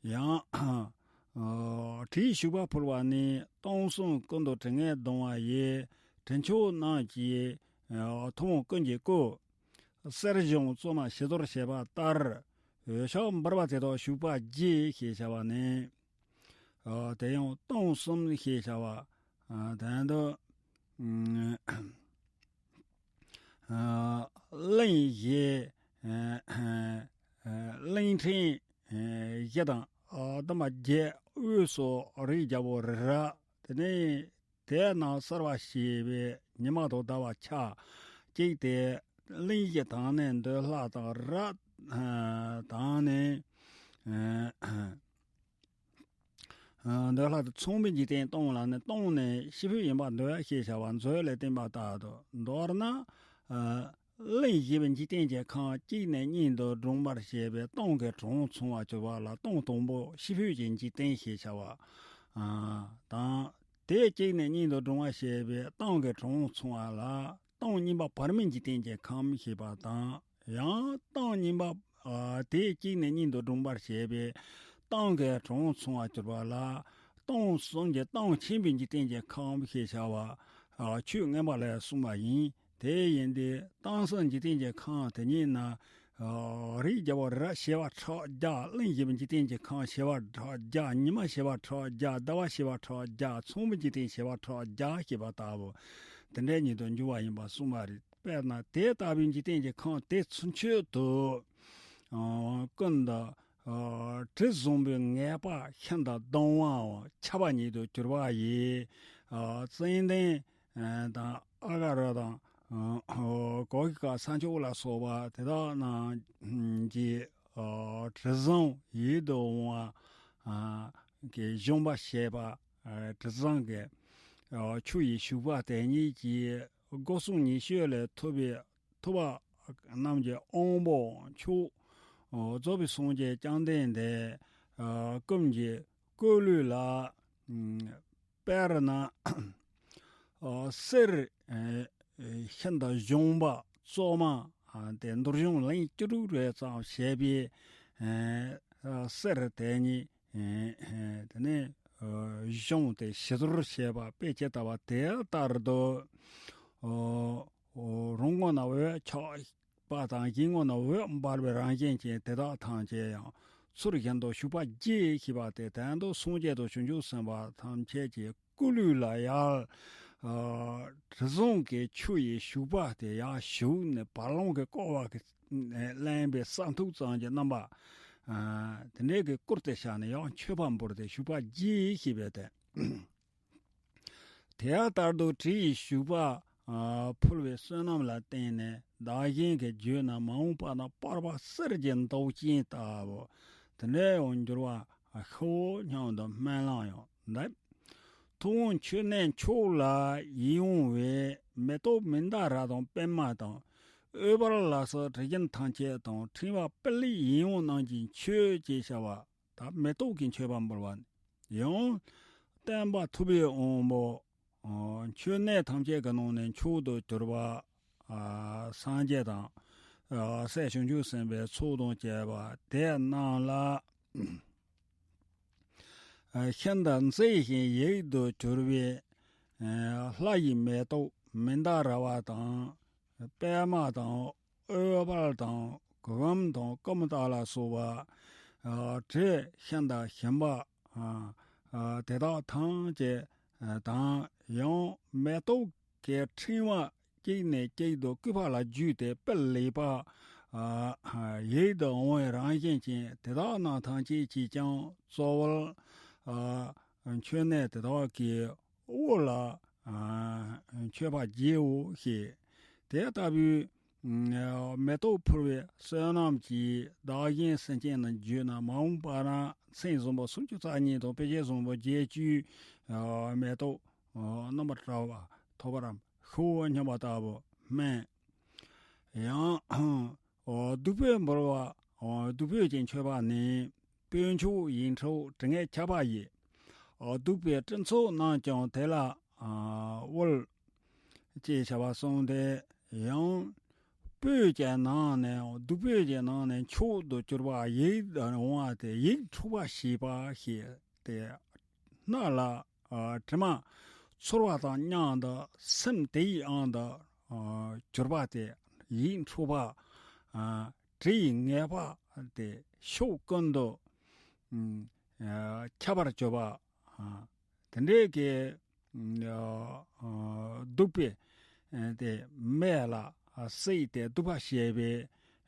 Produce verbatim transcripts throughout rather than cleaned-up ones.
ཡང་། ཨ། དྲི་ཞིག་པ་ཕུལ་བ་ནི། སྟོང་གསུམ་ཀུན་ཏུ་དྲི་ངད་ལྡང་བ་ཡི། དྲི་མཆོག་རྣམས་ཀྱིས། ཨ། ཐུན་མོང་ཀུན་གྱི་སྐུ། གསེར་གཞོང་བཙོ་མ་བྱི་དོར་བྱས་པ་ལྟར། འོད་ཞགས་འབར་བ་དེ་དག་བྱུག་པ་བགྱིས་ཞེས་བྱ་བ་ནི། ཨ། དེ་ཡང་སྟོང་གསུམ་ཞེས་བྱ་བ། ཨ། དོན་དུ། ཨ། གླིང་བཞི། ཨ། གླིང་ཕྲན་བཞི་དང་། ཨ། དུ་མ་བརྒྱད་དབུས་སུ་རིའི་རྒྱལ་པོ་རི་རབ། དེ་ནས་དེ་རྣམས་གསལ་བར་བྱེད་པའི་ཉི་མ་དང་ཟླ་བ་ཆ་གཅིག་སྟེ། གླིང་བཞི་དང་ནི་འདོད་ལྷ་དང་། རི་རབ་དང་ནི། ཨ། འདོད་ལྷ་དང་། མཚུངས་པའི་འཇིག་རྟེན་སྟོང་ལ་ནི། སྟོང་ནི་ཕྱི་ཕྱོགས་ཡིན་པར་འདོད་ཞེས་བྱ་བ་མཛོད་ལས་བསྟན་པ་ལྟར་དུ། མདོར་ན། ཨ། གླིང་བཞི་པའི་འཇིག་རྟེན་གྱི་ཁམས་གཅིག་ནས་གཉིས་དུ་བགྲངས་པར་བྱས་པའི་སྟོང་གི་གྲངས་མཚུངས་པར་གྱུར་པ་ལ། སྟོང་དང་པོ་ཕྱི་ཕྱོགས་ཀྱི་འཇིག་རྟེན་ཞེས་བྱ་བ། ཨ། དང་། དེ་གཅིག་ནས་གཉིས་དུ་བགྲངས་པར་བྱས་པའི་སྟོང་གི་གྲངས་མཚུངས་པ་ལ། སྟོང་གཉིས་པ་བར་མའི་འཇིག་རྟེན་གྱི་ཁམས་ཞེས་པ་དང་། ཡང་སྟོང་གཉིས་པ། ཨ། དེ་གཅིག་ནས་གཉིས་དུ་བགྲངས་པར་བྱས་པའི་སྟོང་གི་གྲངས་མཚུངས་པར་གྱུར་པ་ལ། སྟོང་གསུམ་གྱི་སྟོང་ཆེན་པོའི་འཇིག་རྟེན་གྱི་ཁམས་ཞེས་བྱ་བ། ཨ། ཆོས་མངོན་པ་ལས་གསུངས་པ་ཡིན། དེ་ཡིན་ཏེ། སྟོང་གསུམ་འཇིག་རྟེན་གྱི་ཁམས་དེ་ཉིད་ན། ཨ། རིའི་རྒྱལ་པོ་རི་རབ་བྱེ་བ་ཕྲག་བརྒྱ། གླིང་བཞི་པའི་འཇིག་རྟེན་གྱི་ཁམས་བྱེ་བ་ཕྲག་བརྒྱ། ཉི་མ་བྱེ་བ་ཕྲག་བརྒྱ། ཟླ་བ་བྱེ་བ་ཕྲག་བརྒྱ། མཚུངས་པའི་འཇིག་རྟེན་བྱེ་བ་ཕྲག་བརྒྱ་ཞེས་པ་ལྟ་བུ། དེ་འདྲའི་ཉིད་དུ་འགྱུར་བ་ཡིན་པར་གསུངས་པ་རེད། དཔེར་ན་དེ་ལྟ་བུའི་འཇིག་རྟེན་གྱི་ཁམས་དེ་ཚུན་ཆད་དུ། ཨ། ཀུན་ཏུ། ཨ། དྲི་བཟང་པོའི་ངད་པ་ཤིན་ཏུ་ལྡང་བའམ་ཁྱབ་པ་ཉིད་དུ་གྱུར་པ་ཡི། ཨ། ཙན་དན་དང་། ཨ་ག་རུ་དང་། ཨ། ཀོ་ཤི་ཀ་ས་མཆོག་ལ་སོགས་པ་དེ་དག་རྣམས་ཀྱི། ཨ། དྲི་བཟང་ཡིད་དུ་འོང་བ། ཨ། གི་བཞེངས་པར་བྱེད་པ། ཨ། དྲི་བཟང་གི། ཨ། ཆུ་ཡི་བྱུག་པ་དེ་ཉིད་ཀྱིས་སྒོ་གསུམ་ཉེ་ཤོས་ལས་ཐོབ་པའི། ཐོབ་པ་རྣམས་ཀྱི་དབང་པོ་མཆོག། ཨ། རྫོགས་པའི་སངས་རྒྱས་བཅོམ་ལྡན་འདས། ཨ། ཀུན་གྱི་སྐུ་ལུས་ལ། ཨ། དཔེར་ན། ཨ། གསེར། ཨ། ཤིན་ཏུ་བྱུང་བ་བཙོ་མ། ཨ། དེ་འདོར་བྱུང་ལན་བཅུ་དྲུག་རེ་ཙམ་བྱས་པའི། ཨ། གསེར་དེ་ཉིད། ཨ། དེ་ནས། ཨ། བྱུང་སྟེ་བྱི་དོར་བྱས་པ་དཔེ་ཇི་ལྟ་བ་དེ་ལྟར་དུ། ཨ། རང་ངོས་ན་འོད་ཆགས་པ་དང་། གཞན་ངོས་ན་འོད་འབར་བའི་རང་བཞིན་ཅན་དེ་དག་ཐམས་ཅད་ཡང་ཚུལ་བཞིན་དུ་བྱུག་པ་བགྱིས་ཞེས་པ་སྟེ། དོན་དུ་སངས་རྒྱས་དང་བྱང་ཆུབ་སེམས་དཔའ་ཐམས་ཅད་ཀྱི་སྐུ་ལུས་ལ་ཡར། ཨ། དྲི་བཟང་གི་ཆུ་ཡིས་བྱུག་པ་སྟེ། ཡར་བྱུགས་ནས་བ་ལང་གིས་བསྐོར་བ་གི་བརླན་པའི་ས་མཐུག་ཙམ་གྱི་རྣམ་པ། ཨ། དེ་འདྲའི་གི་བསྐོར་ཏེ་བཞག་ནས། ཡང་མཆོད་པ་འབུལ་ཏེ་བྱུག་པ་བགྱིས་ཞེས་པ་སྟེ། དེ་ལྟར་དུ་དྲི་ཡིས་བྱུག་པ། ཨ། ཕུལ་བའི་བསོད་ནམས་ལ་བརྟེན་ནས་བདག་གཞན་གྱི་རྒྱུད་ན་མ་འོངས་པ་ན་སྤར་པ་གསེར་གྱི་མདོག་ཅན་ལྟ་བུ་དེ་འདྲའི་འོང་འགྱུར་བ་ཤོག་སྙམ་དུ་སྨོན་ལམ་ཡང་འདེབས། ཐུབ་དབང་མཆོད་གནས་མཆོག་ལ་ཡིད་འོང་བའི་མེ་ཏོག་མནྡ་ར་དང་པདྨ་དང་། ཨོལ་པ་ལ་སོགས་དྲི་ཞིམ་ཐམས་ཅད་དང་། ཕྲེང་བ་པི་ལི་ཡིད་འོང་རྣམས་ཀྱིས་མཆོད་ཅེས་བྱ་བ། ད་མེ་ཏོག་གིས་མཆོད་པ་འབུལ་བ། ཡང་སྟོན་པ་ཐུབ་པའི་དབང་པོ། ཨ། མཆོད་གནས་ཐམས་ཅད་ཀྱི་ནང་ནས་མཆོག་ཏུ་གྱུར་པ། ཨ། སངས་རྒྱས་དང་། ཨ། སྲས་བྱང་ཆུབ་སེམས་དཔའི་ཚོགས་དང་བཅས་པ་དེ་རྣམས་ལ། ཨ། ཤིན་ཏུ་མཛེས་ཤིང་ཡིད་དུ་གྱུར་པའི། ཨ། ལྷ་ཡི་མེ་ཏོག་མནྡ་ར་བ་དང་། པདྨ་དང་། ཨོལ་པ་དང་། གུ་གུམ་དང་། ཀུ་མུ་ད་ལ་སོགས་པ། ཨ། དྲི་ཤིན་ཏུ་ཞིམ་པ། ཨ། ཨ། དེ་དག་ཐམས་ཅད་དང་། ཡང་མེ་ཏོག་གི་ཕྲེང་བ་གཅིག་ནས་གཅིག་ཏུ་བརྐོས་པ་ལ་བརྒྱུས་ཏེ་སྤུ་ལེགས་པ། ཨ། ཡིད་དུ་འོང་བའི་རང་བཞིན་ཅན་དེ་དག་རྣམས་ཐམས་ཅད་ཀྱིས་ཀྱང་གཙོ་བོར། ཨ། མཆོད་གནས་དེ་དག་གི་དབུ་ལ། ཨ། མཆོད་པ་བགྱིའོ་ཞེས། དེ་ལྟ་བུའི་མེ་ཏོག་ཕུལ་བའི་བསོད་ནམས་ཀྱིས་བདག་གཞན་སེམས་ཅན་རྣམས་རྒྱུད་ན་མ་འོངས་པ་ན། མཚན་བཟང་པོ་སུམ་ཅུ་རྩ་གཉིས་དང་། དཔེ་བྱད་བཟང་པོ་བརྒྱད་ཅུའི་མེ་ཏོག་རྣམ་པར་བཀྲ་བ་ཐོབ་པར་ཤོག་སྙམ་པ་ལྟ་བུ་སྨོན། ཡང་། ཨོ། བདུག་སྤོས་འབུལ་བ། ཨོ། བདུག་སྤོས་ཀྱི་མཆོད་པ་ནི། སྤོས་མཆོག་ཡིད་འཕྲོག་དྲི་ངད་ཁྱབ་པ་ཡིས། ཨོ། བདུག་པའི་སྤྲིན་ཚོགས་རྣམས་ཀྱང་དེ་ལ། ཨ། དབུལ། ཅེས་བྱ་བ་གསུངས་ཏེ། ཡང་། སྤོས་ཀྱི་ནང་ནས་བདུག་སྤོས་ཀྱི་ནང་ནས་མཆོག་ཏུ་གྱུར་པ་ཡིད་འོང་བ་དེ་ཡིད་འཕྲོག་པ་ཞེས་པ་ཞེས་ཏེ། སྣ་ལ་ཨ་དྲི་མ་ཚོར་བ་དང་མཉམ་དུ་སེམས་དེ་ཡི་དབང་དུ་ཨ་གྱུར་པ་དེ་ཡིད་འཕྲོག་པ། ཨ་དྲི་ཡི་ངད་པ་དེ་ཕྱོགས་ཀུན་ཏུ་ཨ་ཁྱབ་པར་གྱུར་པ། ཨ་དེ་འདྲའི་གི་ཨ་ཨ་བདུག་པའི་ཨ་དེ་མེ་ལ་བསྲེགས་ཏེ་བདུག་པ་བྱས་པའི་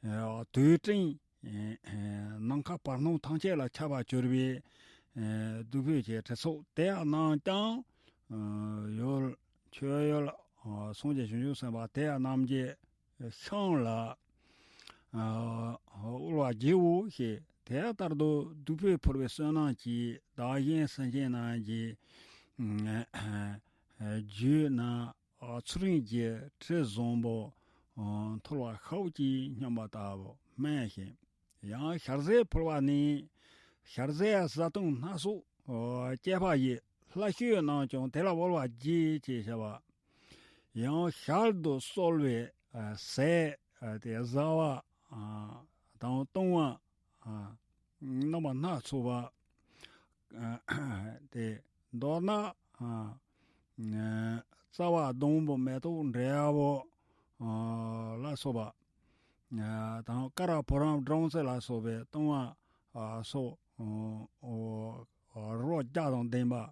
ཨ་དུད་སྤྲིན། ཨེ་ཨེ་ནམ་མཁའ་བར་སྣང་ཐམས་ཅད་ལ་ཁྱབ་པར་གྱུར་པའི་ཨེ་བདུག་སྤོས་ཀྱི་དྲི་ཚོགས་དེ་ཡང་རྣམས་ཀྱང་ཨེ་ཡུལ་མཆོད་ཡུལ་ཨེ་སངས་རྒྱས་བྱང་ཆུབ་སེམས་དཔའ་དེ་ཡང་རྣམས་ཀྱི་ཤིང་ལ་ཨེ་དབུལ་བ་བགྱིའོ་ཞེས། དེ་ལྟར་དུ་བདུག་སྤོས་ཕུལ་བའི་བསོད་ནམས་ཀྱིས་བདག་གཞན་སེམས་ཅན་རྣམས་ཀྱི་ཨེ་ཨེ་རྒྱུད་ན་ཨ་ཚུལ་ཁྲིམས་ཀྱི་དྲི་བཟང་པོ་ཨ་འཐོལ་བ་ཤའུ་ཅིས་སྙོམས་པ་ལྟ་བུ་སྨྲས་ཤིང་། ཡང་ཞལ་ཟས་ཕུལ་བ་ནི། ཞལ་ཟས་བཟའ་བཏུང་སྣ་ཚོགས་ཨ་སྤྱད་པ་ཡི་ལྷ་བཤོས་རྣམས་ཀྱང་དེ་ལ་དབུལ་བ་བགྱིད་ཅེས་བྱ་བ། ཡང་ཞལ་དུ་གསོལ་བའི་ཨ་ཟས་ཨ་དེ་བཟའ་བ་ཨ་དང་བཏུང་བ་ཨ་རྣམ་པ་སྣ་ཚོགས་པ། ཨ་དེ་མདོར་ན་ཨ་རྩ་བ་སྡོང་པོ་མེ་ཏོག་འབྲས་བུ་ཨ་ལ་སོགས་པ། ཨ་དང་ཀ་ར་བུ་རམ་སྦྲང་རྩི་ལ་སོགས་པའི་བཏུང་བ་ཨ་སོགས་ཨ་ཨ་རོ་བརྒྱ་དང་ལྡན་པ་ཨ་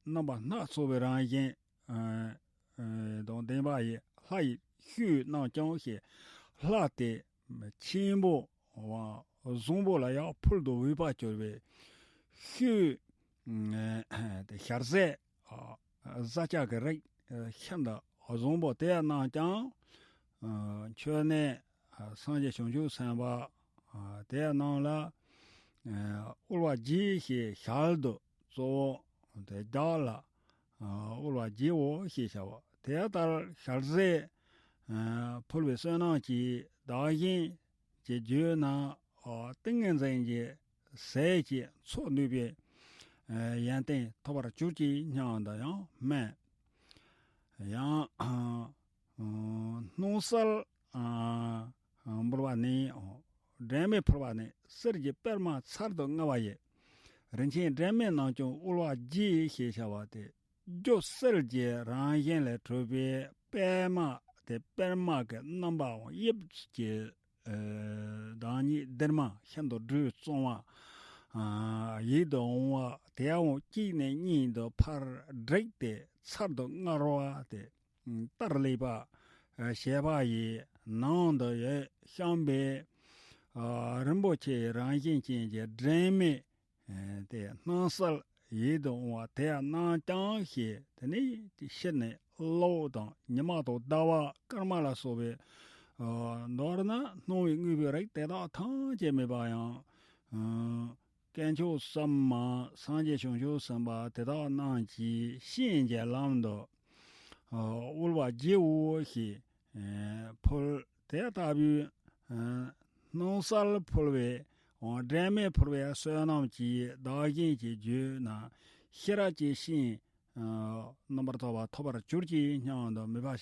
རྣམ་པ་སྣ་ཚོགས་པའི་རང་བཞིན་ཨ་ཨ་དང་ལྡན་པ་ཡི་ལྷ་ཡི་བཤོས་རྣམས་ཀྱང་ཞེས། ལྷ་དེ་ཆེན་པོ་བཟང་པོ་ལ་ཡང་ཕུལ་དུ་འོས་པ་གྱུར་པའི་བཤོས་དེ་ཞལ་ཟས་ཨ་བཟའ་བཅའ་གི་རིགས་ཤིན་ཏུ་བཟང་པོ་དེ་རྣམས་ཀྱང་ཨ་མཆོད་གནས་ཨ་སངས་རྒྱས་བྱང་ཆུབ་སེམས་དཔའ་ཨ་དེ་རྣམས་ལ་ཨ་དབུལ་བ་བགྱིད་ཞེས་ཞལ་དུ་གཙོ་བོ་དེ་བདག་ལ་ཨ་དབུལ་བ་བགྱིའོ་ཞེས་བྱ་བ། དེ་ལྟར་ཞལ་ཟས་ཨ་ཕུལ་བའི་བསོད་ནམས་ཀྱིས་བདག་གཞན་གྱི་རྒྱུད་ན་ཨ་ཏིང་ངེ་འཛིན་གྱི་ཟས་ཀྱི་ཚོགས་ནུས་པའི་ཨ་ཡོན་ཏན་ཐོབ་པར་གྱུར་ཅིག་སྙམ་དུ་ཡང་སྨྲས། ཡང་ཨ་སྣང་གསལ་ཨ་འབུལ་བ་ནི། སྒྲོན་མེ་ཕུལ་བ་ནི་གསེར་གྱི་པདྨ་ཚར་དུ་དངར་བ་ཡི། རིན་ཆེན་སྒྲོན་མེ་རྣམས་ཀྱང་དབུལ་བ་བགྱིད་ཞེས་བྱ་བ་སྟེ། རྒྱུ་གསེར་གྱི་རང་བཞིན་ལས་གྲུབ་པའི་པདྨ་དེ་པདྨ་གི་རྣམ་པའང་དབྱིབས་ཀྱི་ཨ་བདག་ཉིད་སྡེར་མ་ཤིན་ཏུ་སྦྲུལ་གཙང་བ་ཨ་ཡིད་དུ་འོང་བ་དེའང་གཅིག་ནས་གཉིས་དུ་ཕར་བསྒྲིགས་ཏེ་ཚར་དུ་དངར་བ་སྟེ། ལྟར་ལེགས་པ་ཞེས་པ་ཡི་ནང་དུ་ཡོད་བཤམས་པའི་ཨ་རིན་པོ་ཆེའི་རང་བཞིན་ཅན་གྱི་སྒྲོན་མེ་ཨ་དེ་སྣང་གསལ་ཡིད་དུ་འོང་བ་དེ་རྣམས་ཀྱང་ཞེས། དེ་ནས་ཕྱིར་ནི་གློག་དང་ཉི་མ་དང་ཟླ་བ་སྐར་མ་ལ་སོགས་པའི་ཨ་མདོར་ན་སྣང་བའི་དངོས་པོའི་རིགས་དེ་དག་ཐམས་ཅད་མེད་པ་ཡང་ཨ་དཀོན་མཆོག་གསུམ་མ་སངས་རྒྱས་བྱང་ཆུབ་སེམས་དཔའ་དེ་དག་རྣམས་ཀྱི་བྱིན་གྱིས་བརླབ་ཏུ་ཨ་དབུལ་བ་བགྱིའོ་ཞེས་ཨ་ཕུལ། དེ་ལྟ་བུའི་ཨ་སྣང་གསལ་ཕུལ་བའི་ཨ་སྒྲོན་མེ་ཕུལ་བའི་བསོད་ནམས་ཀྱིས་བདག་གཞན་གྱི་རྒྱུད་ན་ཤེས་རབ་ཀྱི་ཤིང་ཨ་རྣམ་པར་དག་པ་ཐོབ་པར་གྱུར་ཅིག་སྙམ་དུ་མོས་པ་བྱ།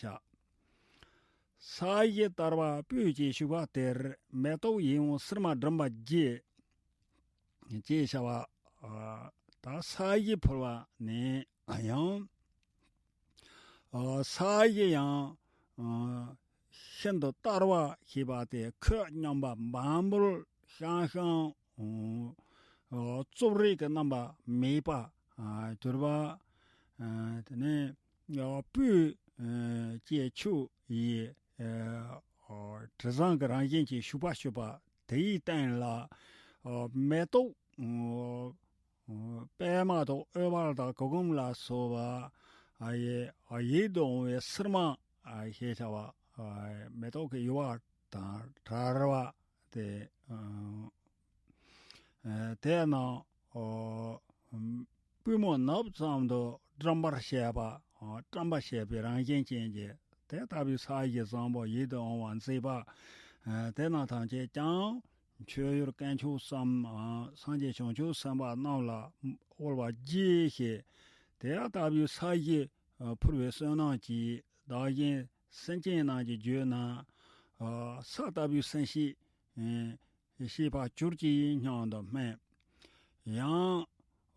ས་གཞི་བསྟར་བ་སྤོས་ཀྱི་བྱུག་པ་དེར། མེ་ཏོག་ཡིད་འོང་སིལ་མ་བསྒྲིམ་པར་བགྱི། ཅེས་བྱ་བ། ཨ་ད་ས་གཞི་ཕུལ་བ་ནི་ཡང་། ཨ་ས་གཞི་ཡང་ཨ་ཤིན་ཏུ་བསྟར་བ་ཞེས་པ་སྟེ་ཁོད་སྙོམས་པ་འབའ་འབུལ་ཤང་ཤང་ཨ་རྩུབ་རིགས་ཀྱི་རྣམ་པ་མེད་པ་ཨ་གྱུར་པ། ཨ་དེ་ནས་ཡང་སྤོས་ཨ་ཀྱི་ཆུ་ཡི་ཨ་དྲི་བཟང་གི་རང་བཞིན་གྱི་བྱུག་པ་བྱུག་པ་དེའི་སྟེང་ལ་ཨ་མེ་ཏོག་ཨ་པད་མ་དང་ཨོལ་ཝ་དང་གུར་གུམ་ལ་སོགས་པ་ཨ་ཡི་ཨ་ཡིད་དུ་འོང་བའི་སིལ་མ་ཨ་ཞེས་བྱ་བ་ཨ་མེ་ཏོག་གི་ཡུ་བ་དང་བྲལ་བ་དེ་ཨ་ཨ་དེ་རྣམས་ཨ་པུས་མོ་ནུབ་ཙམ་དུ་བསྒྲིམ་པར་བྱེད་པ་ཨ་བཀྲམ་པར་བྱེད་པའི་རང་བཞིན་ཅན་གྱི་དེ་ལྟ་བུའི་ས་གཞི་བཟང་པོ་ཡིད་དུ་འོང་བ་མཛེས་པ་ཨ་དེ་རྣམས་ཐམས་ཅད་ཀྱང་། མཆོད་ཡུལ་དཀོན་མཆོག་གསུམ་སངས་རྒྱས་བྱང་ཆུབ་སེམས་དཔའ་རྣམས་ལ་དབུལ་བ་བགྱིད་ཞེས། དེ་ཡང་ལྟ་བུའི་ས་གཞི་ཕུལ་བའི་བསོད་ནམས་ཀྱིས་བདག་གཞན་ སེམས་ཅན་རྣམས་ཀྱིས་བརྗོད་ན། ཨ་ས་ལྟ་བུའི་སེམས་ཤེས་ཨེ་ཤེས་པར་གྱུར་ཅིག་སྙམ་དུ་སྨོན། ཡང་།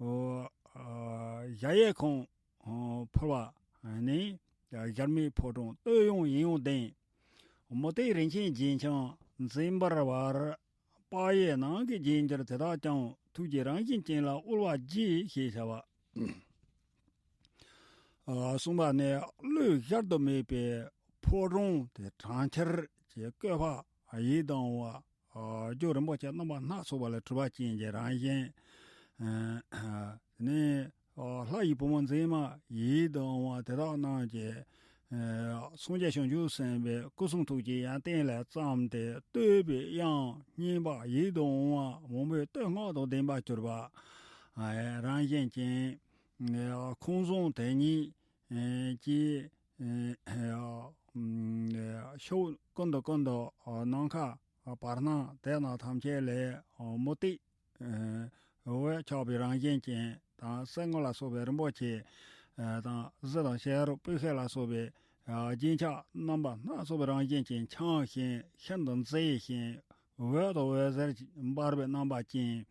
ཨོ། ཨ་གཞལ་ཡས་ཁང་ཨོ་ཕུར་བ་ནི་གཞལ་མེད་ཕོ་བྲང་སྟོད་དབྱངས་ཡིད་འོང་ལྡན། མུ་སྟེགས་རིན་ཆེན་རྒྱན་འཆང་འཛིན་པར་བར། དཔག་ཡས་ནང་གི་རྒྱན་འགྱུར་དེ་དག་ཀྱང་ཐུགས་ཀྱི་རང་བཞིན་ཅན་ལ་དབུལ་བ་བགྱིད་ཞེས་བྱ་བ། ཨ་གསུངས་པ་ནི་བློས་གཞལ་དུ་མེད་པའི་ཕོ་བྲང་དེ་གྲོང་ཁྱེར་གྱི་བཀོད་པ་ཡིད་དུ་འོང་བ། ཨ་རྒྱུ་རིན་པོ་ཆེ་རྣམ་པ་སྣ་ཚོགས་པ་ལས་གྲུབ་པ་ཅན་གྱི་རང་བཞིན། ཨ་ནི་ཨ་ལྷ་ཡི་བུ་མོ་མཛེས་མ་ཡིད་དུ་འོང་བ་དེ་དག་རྣམས་ཀྱིས། ཨ་སངས་རྒྱས་བྱང་ཆུབ་སེམས་དཔའི་སྐུ་གསུང་ཐུགས་ཀྱི་ཡོན་ཏན་ལས་བརྩམས་ཏེ་བསྟོད་པའི་དབྱངས་སྙན་པ་ཡིད་དུ་འོང་བ་མང་པོས་བསྟོད་བསྔགས་དང་ལྡན་པར་གྱུར་པ། ཨ་རང་བཞིན་ཅན། ཨ་ཁང་བཟང་དེ་ཉིད་ཀྱི་ཕྱོགས་ཀུན་ཏུ་ཀུན་ཏུ་ནམ་མཁའ་བར་སྣང་དེ་རྣམས་ཐམས་ཅད་ལས་མུ་སྟེགས་འོད་ཆགས་པའི་རང་བཞིན་ཅན་དང་གསེར་དངུལ་ལ་སོགས་པའི་རིན་པོ་ཆེ་དང་གཟི་དང་བྱ་རོག་སྤོས་སྐྱེས་ལ་སོགས་པའི་རྒྱན་ཆ་རྣམ་པ་སྣ་ཚོགས་པའི་རང་བཞིན་ཅན་འཆང་ཞིང་ཤིན་ཏུ་མཛེས་ཤིང་འོད་དང་འོད་ཟེར་འབར་བའི་རྣམ་པ་ཅན།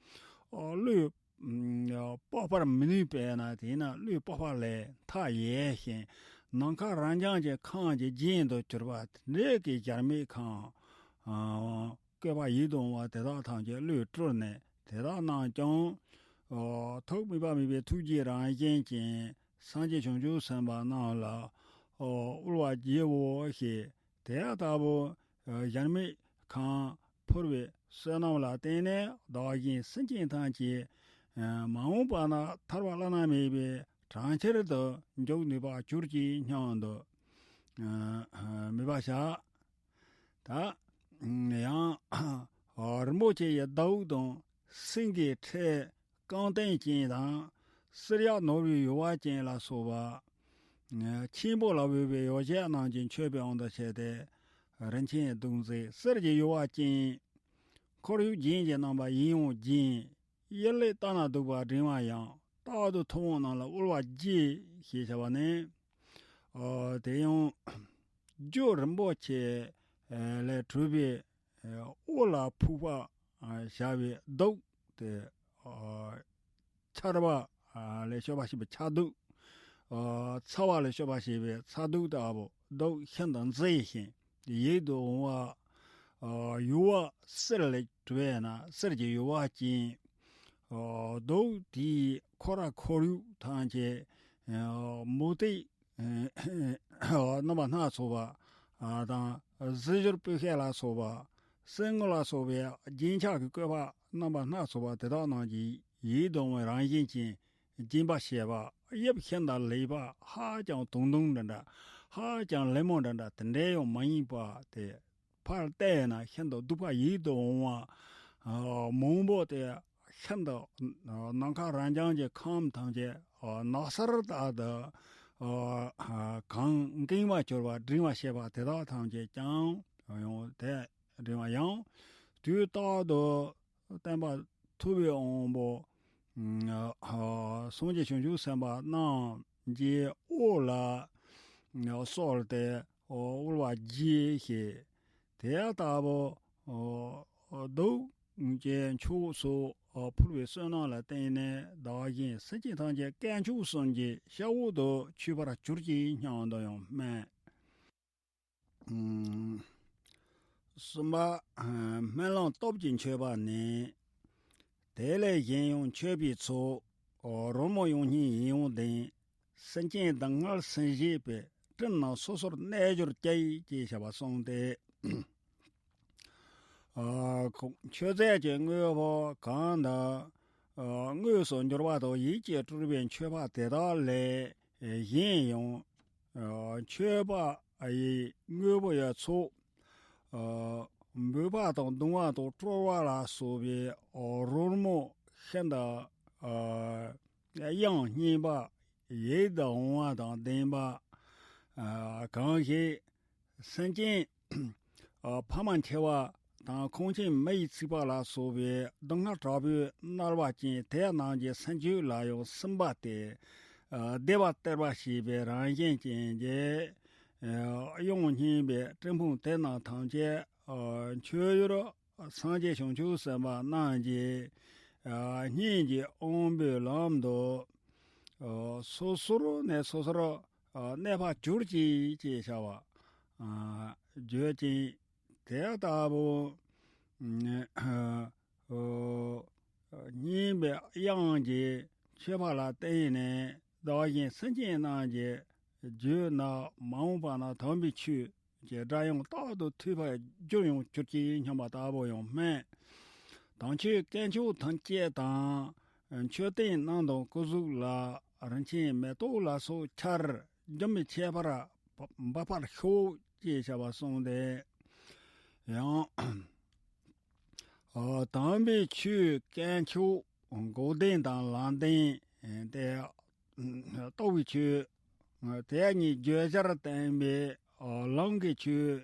བློས་དཔོག་པར་མི་ནུས་པས་ན། དེས་ན་བློས་དཔོག་པ་ལས་མཐའ་ཡས་ཤིང་ནམ་མཁའ་རབ་འབྱམས་ཀྱི་ཁམས་ཀྱི་རྒྱན་དུ་གྱུར་པ་དེ་འདྲའི་གི་གཞལ་མེད་ཁང་། ཨ་བཀོད་པ་ཡིད་དུ་འོང་བ་དེ་དག་ཐམས་ཅད་བློས་སྤྲུལ་ནས་དེ་དག་རྣམས་ཀྱང་། ཨ་ཐོག་མེད་པ་མེད་པའི་ཐུགས་རྗེའི་རང་བཞིན་ཅན་སངས་རྒྱས་བྱང་ཆུབ་སེམས་དཔའ་རྣམས་ལ་ཨ་དབུལ་བ་བགྱིའོ་ཞེས་དེ་ལྟ་བུ་གཞལ་མེད་ཁང་ཕུར་བའི་བསོད་ནམས་ལ་བརྟེན་ནས་བདག་གཞན་སེམས་ཅན་ཐམས་ཅད་མ་འོངས་པ་ན་ཐར་པ་བླ་ན་མེད་པའི་གྲོང་ཁྱེར་དུ་འཇུག་ནུས་པར་གྱུར་ཅིག་སྙམ་དུ་མོས་པ་བྱ། ད་ཡང་རིན་པོ་ཆེ་ཡི་མདོག་དང་སེང་གེའི་ཁྲི་རྐང་སྟེང་ཅན་དང་གསེར་ཡག་ནོར་བུའི་ཡུ་བ་ཅན་ལ་སོགས་པ། ཆེན་པོ་ལ་འོས་པའི་ཡོ་བྱད་རྣམས་ཀྱིས་མཆོད་པའི་དབང་དུ་བྱས་ཏེ། རིན་ཆེན་གདུགས་མཛེས་གསེར་གྱི་ཡུ་བ་ཅན། ཁོར་ཡུག་རྒྱན་གྱི་རྣམ་པ་ཡིད་འོང་ལྡན། གཡུལ་ལས་ལྟ་ན་སྡུག་པ་བསྒྲེང་བ་ཡང་། རྟག་ཏུ་ཐུབ་དབང་རྣམས་ལ་དབུལ་བ་བགྱིད་ཞེས་བྱ་བ་ནི། ཨ་དེ་ཡང་རྒྱུ་རིན་པོ་ཆེ་ལས་གྲུབ་པའི་དབུ་ལ་ཕུག་པ་བྱ་བའི་གདུགས་དེ། ཆར་པ་ལས་སྐྱོབ་པ་ཞེས་པའི་ཆར་གདུགས། ཚ་བ་ལས་སྐྱོབ་པ་ཞེས་པའི་ཚ་གདུགས་ལྟ་བུ་གདུགས་ཤིན་ཏུ་མཛེས་ཤིང་ཡིད་དུ་འོང་བ། ཡུ་བ་གསེར་ལས་གྲུབ་པས་ན་གསེར་གྱི་ཡུ་བ་ཅན། གདུགས་དེའི་ཁོ་ར་ཁོར་ཡུག་ཐམས་ཅད་མུ་ཏིག་རྣམ་པ་སྣ་ཚོགས་པ་དང་གཟི་བྱུར་སྤོས་སྐྱེས་ལ་སོགས་པ། གསེར་དངུལ་ལ་སོགས་པའི་རྒྱན་ཆ་གི་བཀོད་པ་རྣམ་པ་སྣ་ཚོགས་པ་དེ་དག་རྣམས་ཀྱིས་ཡིད་དུ་འོང་བའི་རང་བཞིན་ཅན་སྦྱིན་པ་བྱེད་པ་དབྱིབས་ཤིན་ཏུ་ལེགས་པ་ཧ་ཅང་དུང་དུང་འདྲ་འདྲ། ཧ་ཅང་ལེབ་མོ་འདྲ་འདྲ་དེ་འདྲའི་ཡང་མ་ཡིན་པ་དེ། ཕར་བལྟས་ན་ཤིན་ཏུ་སྡུག་པ་ཡིད་དུ་འོང་བ་མང་པོ་དེ་ཤིན་ཏུ་ནམ་མཁའ་རབ་འབྱམས་ཀྱི་ཁམས་ཐམས་ཅད་ནགས་ཚལ་ལྟར་དུ་གང་འགེངས་པར་གྱུར་པ་བསྒྲེང་བར་བྱེད་པ་དེ་དག་ཐམས་ཅད་ཀྱང་ཡང་དེ་བསྒྲེང་བ་ཡང་དུས་རྟག་ཏུ་སྟོན་པ་ཐུབ་པའི་དབང་པོ། ཨ་སངས་རྒྱས་བྱང་ཆུབ་སེམས་དཔའ་རྣམས་ཀྱི་དབུ་ལ་གསོལ་ཏེ་དབུལ་བ་བགྱིད་ཞེས་དེ་ལྟ་བུ་གདུགས་ཀྱི་མཆོག་སོགས་ཕུལ་བའི་བསོད་ནམས་ལ་བརྟེན་ནས་བདག་གཞན་སེམས་ཅན་ཐམས་ཅད་དཀོན་མཆོག་གསུམ་གྱི་ཤ་འོག་ཏུ་ཆུད་པར་གྱུར་ཅིག་སྙམ་དུ་ཡང་སྨོན། གསུམ་པ། སྨོན་ལམ་སྟོབས་ཀྱི་མཆོད་པ་ནི། དེ་ལས་གཞན་ཡང་མཆོད་པའི་ཚོགས། རོལ་མོ་དབྱངས་སྙན་ཡིད་འོང་ལྡན། སེམས་ཅན་སྡུག་བསྔལ་སེལ་བྱེད་པའི། སྤྲིན་རྣམས་སོ་སོར་རྣལ་འབྱོར་སྐྱེ་ཞེས་བྱ་བ་གསུངས་ཏེ། ཨ་ཁོ་མཆོད་རྫས་ཀྱི་དངོས་པོ་གང་དག་ཨ་དངོས་སུ་འབྱོར་བ་དང་ཡིད་ཀྱིས་སྤྲུལ་པའི་མཆོད་པ་དེ་དག་ལས་གཞན་ཡང་ཨ་མཆོད་པ་ཡི་དངོས་པོ་ཡི་ཚོགས། ཨ་འབུད་པ་དང་རྡུང་བ་དང་དཀྲོལ་བ་ལ་སོགས་པའི་ཨ་རོལ་མོ་ཤིན་ཏུ་ཨ་དབྱངས་སྙན་པ་ཡིད་དུ་འོང་བ་དང་ལྡན་པ་ཨ་གང་ཞིག་སེམས་ཅན་ཨ་ཕ་མ་འཆི་བ་དང་ཁོང་ཆེན་མི་ཡི་ཚིག་པ་ལ་སོགས་པའི་སྡུག་བསྔལ་དྲག་པོས་མནར་བ་ཅན་དེ་རྣམས་ཀྱི་སེམས་རྒྱུད་ལ་ཡང་སིམ་པ་སྟེ། ཨ་བདེ་བ་སྟེར་བ་ཞེས་པའི་རང་བཞིན་ཅན་གྱི་ དབྱངས་སྙན་པའི་སྤྲིན་ཕུང་དེ་རྣམས་ཐམས་ཅད་མཆོད་ཡུལ་སངས་རྒྱས་བྱང་ཆུབ་སེམས་དཔའ་རྣམས་ཀྱི་སྙིང་གི་དབང་པོའི་ལམ་དུ་སོ་སོར་ནས་སོ་སོར་གནས་པར་གྱུར་ཅིག་ཅེས་བྱ་བ་བརྗོད་ཅིང་། དེ་ལྟ་བུ་སྙན་པའི་དབྱངས་ཀྱི་མཆོད་པ་ལ་བརྟེན་ནས་བདག་གཞན་སེམས་ཅན་རྣམས་ཀྱི་རྒྱུད་ན་མ་འོངས་པ་ན་དམ་པའི་ཆོས་ཀྱི་སྒྲ་དབྱངས་རྟག་ཏུ་ཐོས་པར་འགྱུར་ཡང་གྱུར་ཅིག་སྙམ་པ་ལྟ་བུ་ཡང་སྨོན། དམ་ཆོས་དཀོན་མཆོག་ཐམས་ཅད་དང་། མཆོད་རྟེན་རྣམས་དང་སྐུ་གཟུགས་ལ་རིན་ཆེན་མེ་ཏོག་ལ་སོགས་ཆར་རྒྱུན་མི་འཆད་པར་འབབ་པར་ཤོག་ཅེས་བྱ་བ་གསུངས་ཏེ། ཡང་། དམ་པའི་ཆོས་དཀོན་མཆོག་འགོག་བདེན་དང་ལམ་བདེན་ཏེ། རྟོགས་པའི་ཆོས་དེ་གཉིས་བརྗོད་བྱར་བསྟན་པའི་ལམ་གྱི་ཆོས་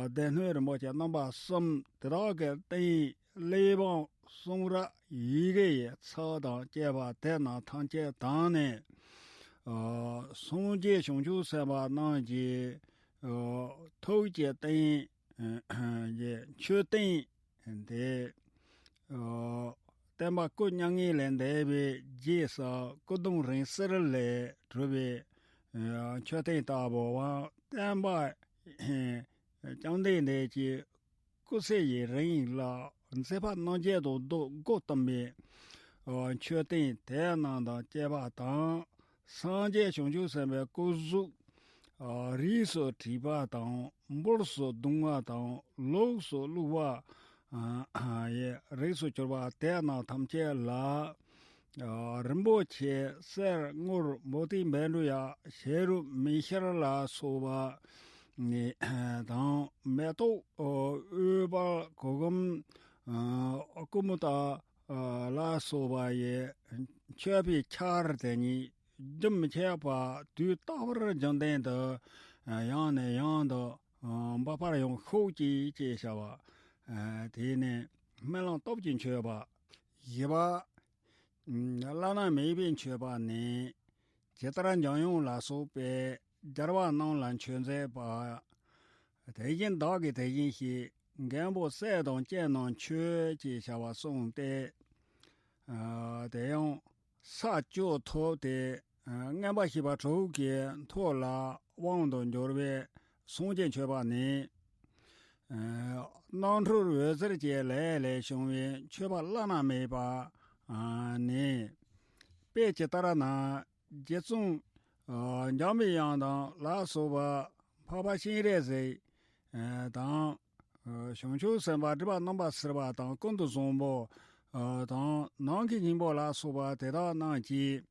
སྡེ་སྣོད་རིན་པོ་ཆེ་རྣམ་པ་གསུམ་དེ་དག་གི་སྟེང་གླེགས་བམ་གསུང་རབ་ཡི་གེ་ཡི་ཚིག་དང་བཅས་པ་དེ་རྣམས་ཐམས་ཅད་དང་ནི། སངས་རྒྱས་བྱང་ཆུབ་སེམས་དཔའ་རྣམས་ཀྱི་ཐུགས་ཀྱི་རྟེན་གྱི་མཆོད་རྟེན་དེ། སྟོན་པ་སྐུ་མྱ་ངན་ལས་འདས་པའི་རྗེས་སུ་སྐུ་གདུང་རིང་བསྲེལ་ལས་གྲུབ་པའི་མཆོད་རྟེན་ལྟ་བུའམ་སྟོན་པ་བཅོམ་ལྡན་འདས་ཀྱི་སྐུ་ཚེ་ཡི་རིང་ལ་མཛད་པ་རྣམ་འབྱེད་དང་སྒོ་བསྟུན་པའི་མཆོད་རྟེན་དེ་རྣམས་དང་བཅས་པ་དང་། སངས་རྒྱས་བྱང་ཆུབ་སེམས་དཔའི་སྐུ་གཟུགས་རིས་སུ་བྲིས་པ་དང་འབུར་སུ་བརྡུངས་པ་དང་ལོགས་སུ་བླུགས་པ་ཡི་རིགས་སུ་གྱུར་པ་དེ་རྣམས་ཐམས་ཅད་ལ། རིན་པོ་ཆེ་གསེར་དངུལ་འབུམ་ཏིག་བཻ་ཌཱུརྱ་ཤེས་རབ་མིག་ཤེལ་ལ་སོགས་པ་ནི་དང་། མེ་ཏོག་ཨུཏྤལ་གོ་གམ་ཀུ་མུ་ད་ལ་སོགས་པ་ཡི་མཆོད་པའི་ཆར་དེ་ཉིད་རྒྱུན་མི་འཆད་པ་དུས་རྟག་པར་རྒྱུན་ལྡན་དུ་ཡང་ནས་ཡང་དུ་འབབ་པར་ཡང་ཤོག་ཅིག་ཅེས་བྱ་བ། དེ་ནས་སྨོན་ལམ་སྟོབས་ཀྱིས་མཆོད་པ། བཞི་པ། བླ་ན་མེད་པའི་མཆོད་པ་ནི། ཇི་ལྟར་འཇམ་དབྱངས་ལ་སོགས་པས་རྒྱལ་བ་རྣམས་ལ་མཆོད་མཛད་པ། དེ་བཞིན་བདག་གིས་དེ་བཞིན་བཤད། མགོན་པོ་སྲས་དང་བཅས་རྣམས་མཆོད་ཅེས་བྱ་བ་གསུངས་ཏེ། དེ་ཡང་ས་བཅུ་ཐོབ་སྟེ་མངོན་པར་ཤེས་པ་དྲུག་གི་མཐོ་ལ་དབང་དུ་འགྱུར་བའི་སངས་རྒྱས་མཆོད་པ་ནི། རྣམ་འཕྲུལ་འོད་ཟེར་གྱི་ལས་ལས་བྱུང་བའི་མཆོད་པ་བླ་ན་མེད་པ་ནི། དཔེ་ཇི་ལྟར་ན། རྗེ་བཙུན་འཇམ་པའི་དབྱངས་དང་ལ་སོགས་པ་འཕགས་པ་སྤྱན་རས་གཟིགས་དང་། བྱང་ཆུབ་སེམས་དཔའ་སྒྲིབ་པ་རྣམ་པར་སེལ་བ་དང་ཀུན་ཏུ་བཟང་པོ་དང་ནམ་མཁའི་སྙིང་པོ་ལ་སོགས་པ་དེ་དག་རྣམས་ཀྱིས།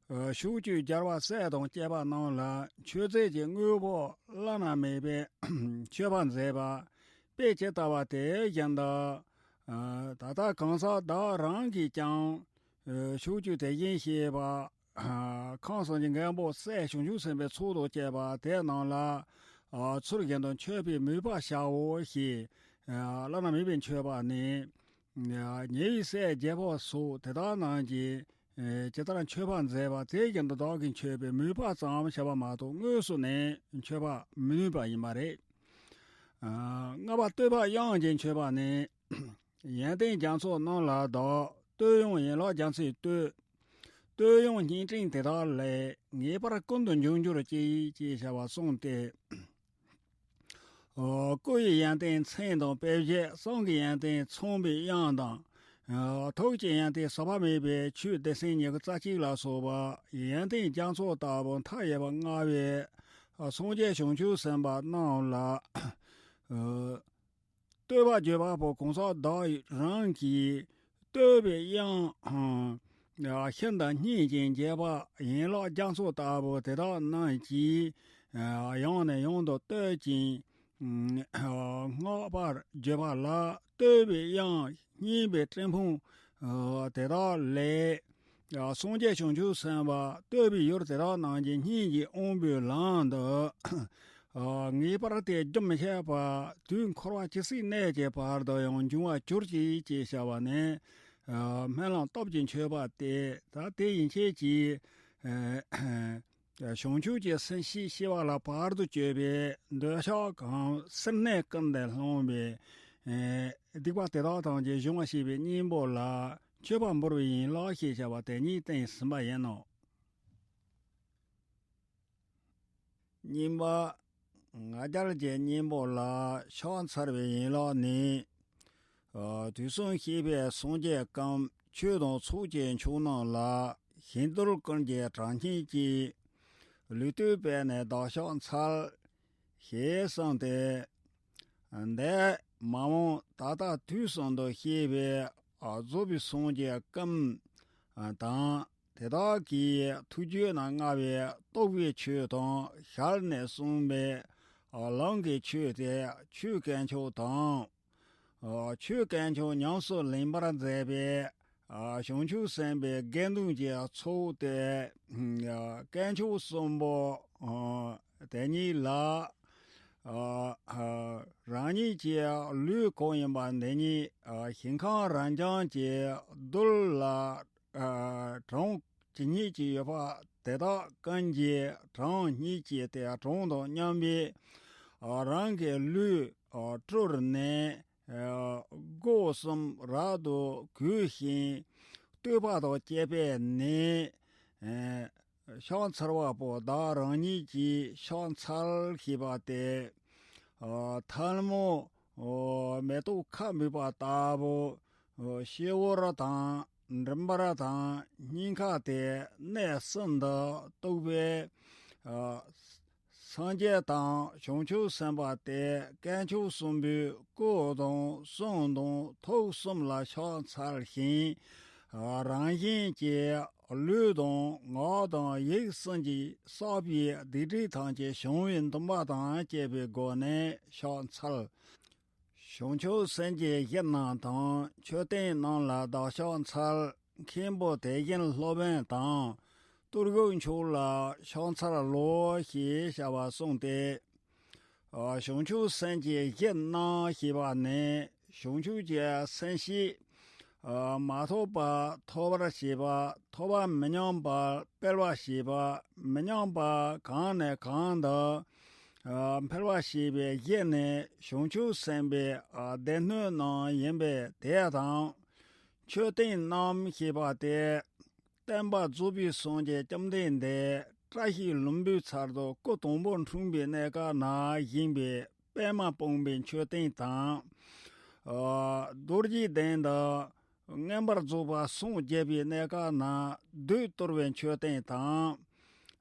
ཕྱོགས་བཅུའི་རྒྱལ་བ་སྲས་དང་བཅས་པ་རྣམས་ལ་མཆོད་རྫས་ཀྱི་དངོས་པོ་བླ་ན་མེད་པའི་མཆོད་པ་མཛད་པ། དཔེ་ཇི་ལྟ་བ་དེ་བཞིན་དུ། ད་ལྟ་གང་ཟག་བདག་རང་གིས་ཀྱང་། ཕྱོགས་བཅུ་དེ་བཞིན་གཤེགས་པ། ཁམས་སངས་རྒྱས་མགོན་པོ་སྲས་བྱང་ཆུབ་སེམས་དཔའི་ཚོགས་དང་བཅས་པ་དེ་རྣམས་ལ། ཚུལ་བཞིན་དུ་མཆོད་པའི་མོས་པ་བྱའོ་ཞེས། བླ་ན་མེད་པའི་མཆོད་པ་ནི། ཉེ་བའི་སྲས་བརྒྱད་པ་སོགས་དེ་དག་རྣམས་ཀྱིས། ཇི་ལྟར་མཆོད་པ་མཛད་པ་དེ་བཞིན་དུ་བདག་གིས་མཆོད་པའི་མོས་པ་ཙམ་བྱ་བ་མ་གཏོགས་དངོས་སུ་ནི་མཆོད་པ་མི་ནུས་པ་ཡིན་པ་རེད། ལྔ་པ་བསྟོད་པ་དབྱངས་ཀྱི་མཆོད་པ་ནི། ཡོན་ཏན་རྒྱ་མཚོ་རྣམས་ལ་བདག་བསྟོད་དབྱངས་ཡན་ལག་རྒྱ་མཚོས་བསྟོད། བསྟོད་དབྱངས་སྙན་སྤྲིན་དེ་དག་ལས་ངེས་པར་ཀུན་ཏུ་འབྱུང་གྱུར་ཅིག་ཅེས་བྱ་བ་གསུངས་ཏེ། སྐུ་ཡི་ཡོན་ཏན་མཚན་དང་དཔེ་བྱད། གསང་གི་ཡོན་ཏན་ཚངས་པའི་དབྱངས་དང་། ཐུགས་ཀྱི་ཡོན་ཏན་ཟག་པ་མེད་པའི་ཆོས་སྡེ་ཚན་ཉི་ཤུ་རྩ་གཅིག་ལ་སོགས་པ་ཡོན་ཏན་རྒྱ་མཚོ་ལྟ་བུ་མཐའ་ཡས་པ་མངའ་བའི་སངས་རྒྱས་བྱང་ཆུབ་སེམས་དཔའ་རྣམས་ལ། བསྟོད་པ་བརྗོད་པ་པོ་གང་ཟག་བདག་རང་གིས་བསྟོད་པའི་དབྱངས་ཤིན་ཏུ་སྙན་ཅིང་འཇེབས་པ་ཡན་ལག་རྒྱ་མཚོ་ལྟ་བུ་དེ་དག་རྣམས་ཀྱིས་ཡང་ནས་ཡང་དུ་བསྟོད་ཅིང་བསྔགས་པར་བརྗོད་པ་ལ་བསྟོད་པའི་དབྱངས་སྙན་པའི་སྤྲིན་ཕུང་དེ་དག་ལས། སངས་རྒྱས་བྱང་ཆུབ་སེམས་དཔའ་བསྟོད་པའི་ཡུལ་དེ་དག་རྣམས་ཀྱི་སྙིང་གི་དབང་པོའི་ལམ་དུ། ངེས་པར་དེ་རྒྱུན་མི་འཆད་པ་དུས་འཁོར་བ་ཇི་སྲིད་གནས་ཀྱི་བར་དུ་ཡང་འབྱུང་བར་གྱུར་ཅིག་ཅེས་བྱ་བ་ནི། སྨོན་ལམ་སྟོབས་ཀྱི་མཆོད་པ་སྟེ། ད་དེ་ཡན་ཆད་ཀྱིས། བྱང་ཆུབ་ཀྱི་སེམས་བསྐྱེད་ཤེས་པ་ལ་བར་དུ་གཅོད་པའི་འདོད་ཆགས་གང་སེར་སྣས་ཀུན་ནས་སློང་བའི་སྡིག་པ་དེ་དག་ཐམས་ཅད་སྦྱོང་བ་བྱེད་པའི་གཉེན་པོ་ལ་མཆོད་པ་འབུལ་བའི་ཡན་ལག་ཞེས་བྱ་བ་དེ་ཉིད་བསྟན་ཟིན་པ་ཡིན་ནོ། གཉིས་པ། ང་རྒྱལ་གྱི་གཉེན་པོ་ལ་ཕྱག་འཚལ་བའི་ཡན་ལག་ནི། དུས་གསུམ་གཤེགས་པའི་སངས་རྒྱས་ཀུན། ཆོས་དང་ཚོགས་ཀྱི་མཆོག་རྣམས་ལ། ཞིང་རྡུལ་ཀུན་གྱི་གྲངས་སྙེད་ཀྱིས། ལུས་བཏུད་པས་ནི་བདག་ཕྱག་འཚལ། ཞེས་གསུངས་ཏེ། འདས་མ་འོངས་ད་ལྟ་དུས་གསུམ་དུ་གཤེགས་པའི་རྫོགས་པའི་སངས་རྒྱས་ཀུན་དང་། དེ་དག་གི་ཐུགས་རྒྱུད་ན་མངའ་བའི་རྟོགས་པའི་ཆོས་དང་ཞལ་ནས་གསུངས་པའི་ལམ་གྱི་ཆོས་དེ་ཆོས་དཀོན་མཆོག་དང་། ཆོས་དཀོན་མཆོག་ཉམས་སུ་ལེན་པར་མཛད་པའི་བྱང་ཆུབ་སེམས་དཔའི་དགེ་འདུན་གྱི་ཚོགས་དེ་དཀོན་མཆོག་གསུམ་པོ་དེ་ཉིད་ལ། རང་ཉིད་ཀྱི་ལུས་གང་ཡིན་པ་འདི་ཉིད་ཞིང་ཁམས་རབ་འབྱམས་ཀྱི་རྡུལ་ལ་གྲངས་ཇི་སྙེད་ཅིག་ཡོད་པ་དེ་དག་ཀུན་གྱི་གྲངས་སྙེད་ཅིག་དེ་གྲངས་དང་མཉམ་པའི་རང་གི་ལུས་སྤྲུལ་ནས་སྒོ་གསུམ་རབ་ཏུ་གུས་ཤིང་བསྟོད་པ་དང་བཅས་པས་ནི། ཕྱག་འཚལ་བ་པོ་བདག་རང་ཉིད་ཀྱིས་ཕྱག་འཚལ་ཞེས་པ་སྟེ། ཐལ་མོ་མེ་ཏོག་ཁ་འབུས་པ་ལྟ་བུ། སྤྱི་བོར་དང་མགྲིན་པར་དང་སྙིང་ཁ་སྟེ་གནས་གསུམ་དུ་གཏུགས་པའི་སངས་རྒྱས་དང་བྱང་ཆུབ་སེམས་དཔའ་སྟེ་དཀོན་མཆོག་གསུམ་པོའི་སྐུ་དང་གསུང་དང་ཐུགས་གསུམ་ལ་ཕྱག་འཚལ་ཞིང་། རང་བཞིན་གྱིས་ལུས་དང་ངག་དང་ཡིད་གསུམ་གྱི་བསགས་པའི་སྡིག་སྒྲིབ་ཐམས་ཅད་བྱང་བའི་འདུན་པ་དང་བཅས་པའི་སྒོ་ནས་ཕྱག་འཚལ། བྱང་ཆུབ་སེམས་ཀྱི་གཞི་རྣམས་དང་མཆོད་རྟེན་རྣམས་ལ་བདག་ཕྱག་འཚལ། མཁན་པོ་དེ་བཞིན་སློབ་དཔོན་དང་གཏོར་སྐྱོན་མཆོག་ལ་ཕྱག་འཚལ་ལོ་ཞེས་བྱ་བ་གསུངས་ཏེ། བྱང་ཆུབ་སེམས་ཀྱི་གཞི་རྣམས་ཞེས་པ་ནི་བྱང་ཆུབ་ཀྱི་སེམས་བསྐྱེད་མ་ཐོབ་པ་ཐོབ་པར་བྱེད་པ། ཐོབ་པ་མི་ཉམས་པ་སྤེལ་བར་བྱེད་པ། མི་ཉམས་པ་གང་ནས་གང་དུ་འཕེལ་བར་བྱེད་པའི་གཞི་ནི་བྱང་ཆུབ་སེམས་དཔའི་སྡེ་སྣོད་རྣམས་ཡིན་པས་དེ་དང་། མཆོད་རྟེན་རྣམས་ཞེས་པ་སྟེ། བསྟན་པ་རྫོགས་པའི་སངས་རྒྱས་བཅོམ་ལྡན་འདས་བཀྲ་ཤིས་ལྷུན་པོའི་ཚལ་དུ་སྐུ་དང་པོ་འཁྲུངས་པའི་གནས་སྐབས་ན་བཞེངས་པའི་པདྨ་སྤུངས་པའི་མཆོད་རྟེན་དང་། རྡོ་རྗེ་གདན་དུ་མངོན་པར་རྫོགས་པར་སངས་རྒྱས་པའི་གནས་སྐབས་ན་བདུད་གཏོར་བའི་མཆོད་རྟེན་དང་།